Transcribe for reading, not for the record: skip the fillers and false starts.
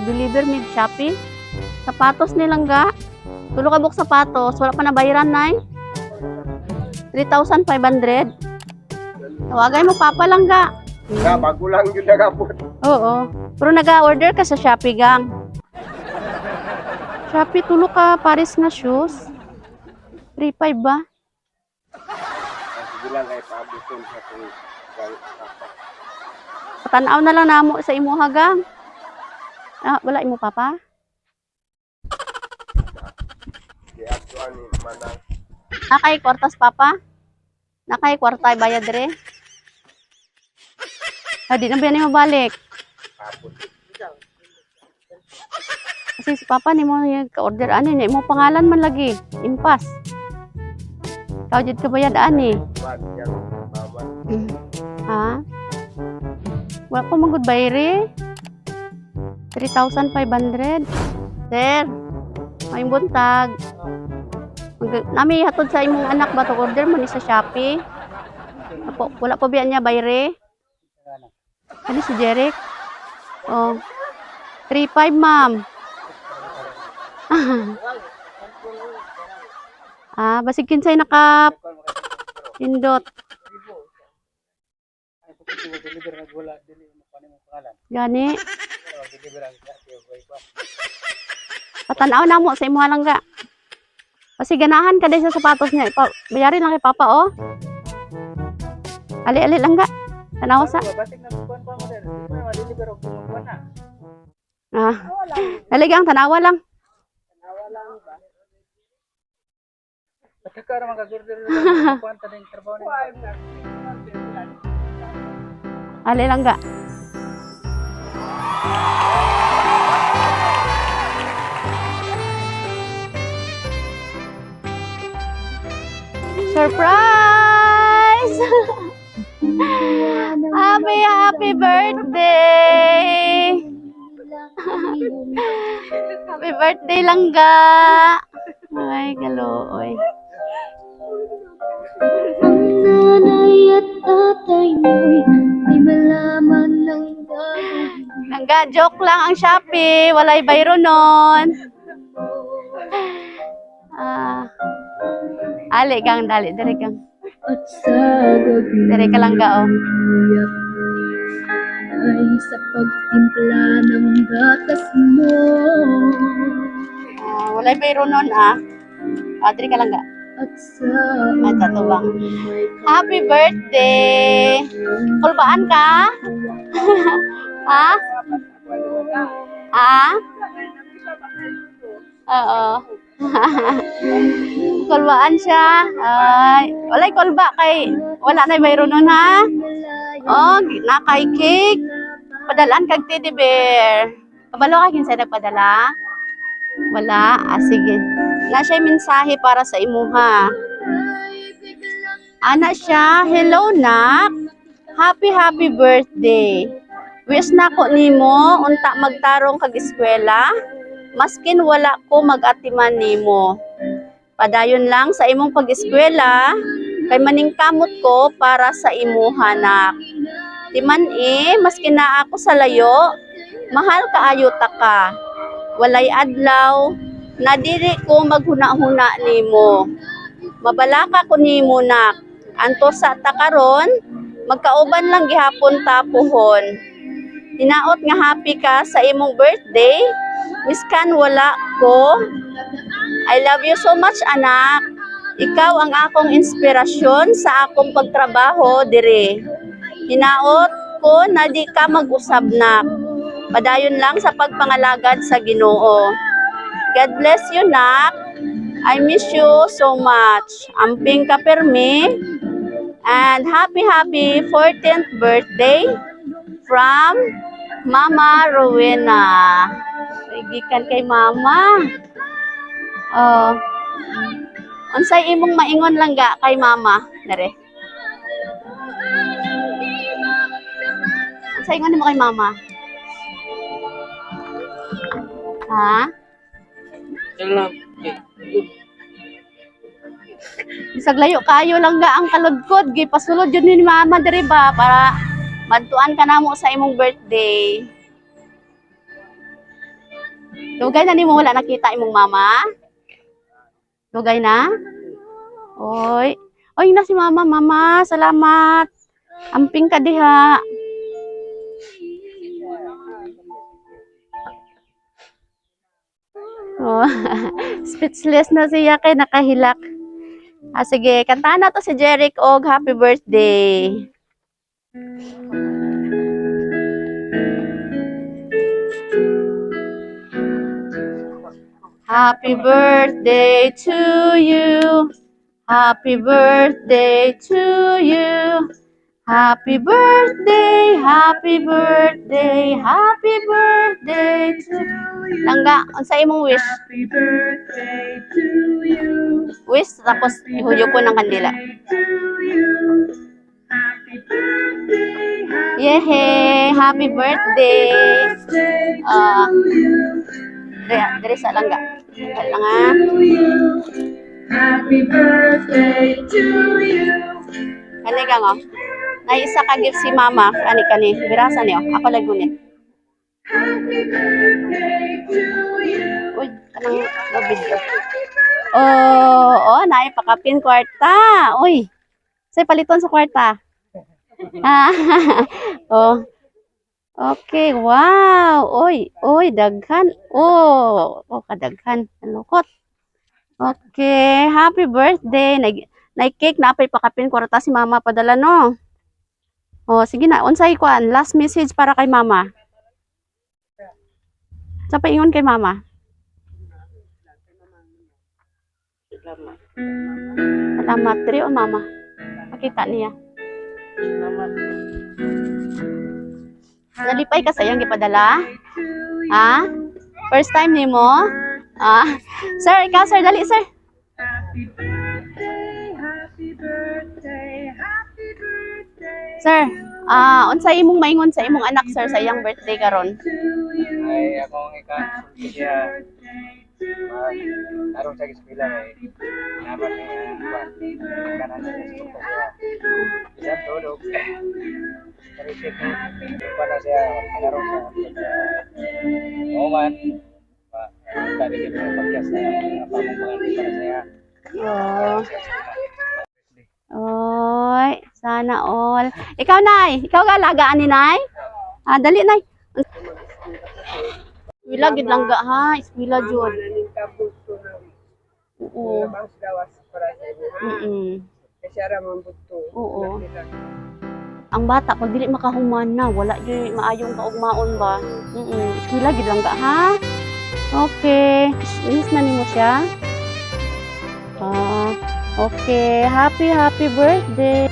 Nag-deliver mi Shopee. Sapatos nilang ga. Tulo ka buok sapatos, wala pa nabayaran, nay. 3,500. Tawagay mo papa lang ga. Na, bago lang yun nagabot. Oo. Pero nag-order ka sa Shopee, gang. Shopee, tulo ka pares nga shoes. 3,500 ba? Sige lang kay paabuton sa kong papa. Patanaw na lang namo sa imuha, gang. Ah, wala imo papa? Di ato ani manang. Nakay kwartas papa? Nakay kwarta bayad dire? Ah, di na ba ni mabalik? Abot. Kasi si papa ni mo ka-order ani niya imo pangalan man lagi. Impas. Ikaw jud ka bayad ani. Kuan yang mama. Ha? Wala pa man gud bayre. 3,500. Sir, may buntag. Nami hatod sa imong anak ba to order mo ni sa Shopee? Apo, wala pa biya niya bayre? Ano si Jeric? Oh. 3,500, ma'am. Ah, basig kinsay naka pindot. Gani. Patanaw na mo sa imuha lang ga. Kasi ganahan ka din sa sapatos niya. Ipa, bayarin lang kay papa, oh. Ali-ali lang ga. Tanaw sa. Ah. Dali gang, tanawa lang. Ali lang ga. Surprise! Happy, happy birthday! Happy birthday, langga! Ay, kalooy. Ang nanay at tatay mo'y di malaman ng gagawin. Langga, joke lang ang Shopee. Walay bayro nun. Ah. Ali gang, dali, dali gang. At sa gabi Dali ka lang ga, oh. iyak ay sa pagtimpla ng gatas mo. Ah, walay bayro nun, ah. Ah, dali ka lang ga. At sa Ay, tatubang. may Happy birthday! Kulbaan ka? Ha? Ha? Oo. Kulbaan siya. Ay, walay kulba kay wala na mayroon nun ha. Oh, nakay cake. Padalaan kag teddy bear. Kabalo ka kinsa nagpadala? Wala. Ah, sige. Na siya mensahe para sa imuha. Ana siya, "Hello nak. Happy happy birthday. Wish na ko nimo unta magtarong kag eskwela. Maskin wala ko mag-atiman nimo. Padayon lang sa imong pag-eskwela kay maningkamot ko para sa imuha, nak. Timan eh, maskin na ako sa layo, mahal kaayo ta ka. Walay adlaw na dili ko maghuna-huna nimo. Mabalaka ko nimo, nak. Anto sa ta karon, magkauban lang gihapon ta puhon. Hinaot nga happy ka sa imong birthday. Miskan wala ko. I love you so much, anak. Ikaw ang akong inspirasyon sa akong pagtrabaho dire. Hinaot ko na di ka mag-usab, nak. Padayon lang sa pagpangalagad sa Ginoo. God bless you, nak. I miss you so much. Amping ka permi. And happy, happy 14th birthday from Mama Rowena." Gikan kay Mama. Oh. Unsay imong maingon lang ga kay Mama? Dere. Unsay ingon nimo kay Mama? Ha? Bisag layo kayo lang ga ang kaludkod, gipasulod yun ni Mama diri ba para madtuan ka namo sa imong birthday. Dugay na nimo wala nakita imong mama? Dugay na? Oy. Oy, na si mama, mama, salamat. Amping ka diha. Oh, speechless na siya kay nakahilak. Ah, sige, kantahan na to si Jeric og happy birthday. Happy birthday to you. Happy birthday to you. Happy birthday, happy birthday, happy birthday to Langga, unsa imong wish? Happy birthday to you. Wish tapos ihuyo ko ng kandila. To you. Happy birthday, happy Yehey, happy birthday. birthday to Ah. you. Dire, dire sa langga. Dali lang ah. To you. Happy birthday to you. Kani ka ngo. Nay isa ka gift si mama kani kani. Birasa niyo. Ako lang gunit. Happy birthday to you. Uy, kanang lobid ko. Oh, oh, naay pakapin kwarta. Uy. Say paliton sa kwarta. Ah, oh. Okay, wow. Uy, uy, daghan. Oh, oh, kadaghan. Nalukot. Okay, happy birthday. Nag nay cake na apay pakapin kwarta si mama padala no. Oh, sige na, unsay kwan last message para kay mama? Sa paingon kay mama? Salamat. Salamat diri o mama. Makita niya. Salamat. Nalipay ka sa iyang gipadala? Ha? First time nimo? Ah. Sir, ikaw sir, dali sir. Happy birthday, happy birthday, happy birthday Sir, ah, unsa imong maingon sa imong anak sir sa iyang birthday karon? to you. Ay, akong ikasulti siya. Birthday to you. Aron sa eskwela kay dapat nga kuan. Kanan sa suporta siya. Bisan tulog. Karisik pa na siya karon sa Oman. Pa tadi kita podcast na pamong mga para siya. Oh. Sa eskwela. Oy, sana all. Ikaw, Nay. Ikaw ga alagaan ni Nay? Ah, dali, Nay. Eskwela gid lang ga ha, eskwela jud. Mama na ning kabuto na. Oo. Labas gawas para sa imo ha. Kasi ara man buto. Oo. Ang bata pag dili makahuman na, wala gyud maayong kaugmaon ba. Eskwela gid lang ga ha. Okay. Miss na nimo siya? Ah, okay. Happy happy birthday.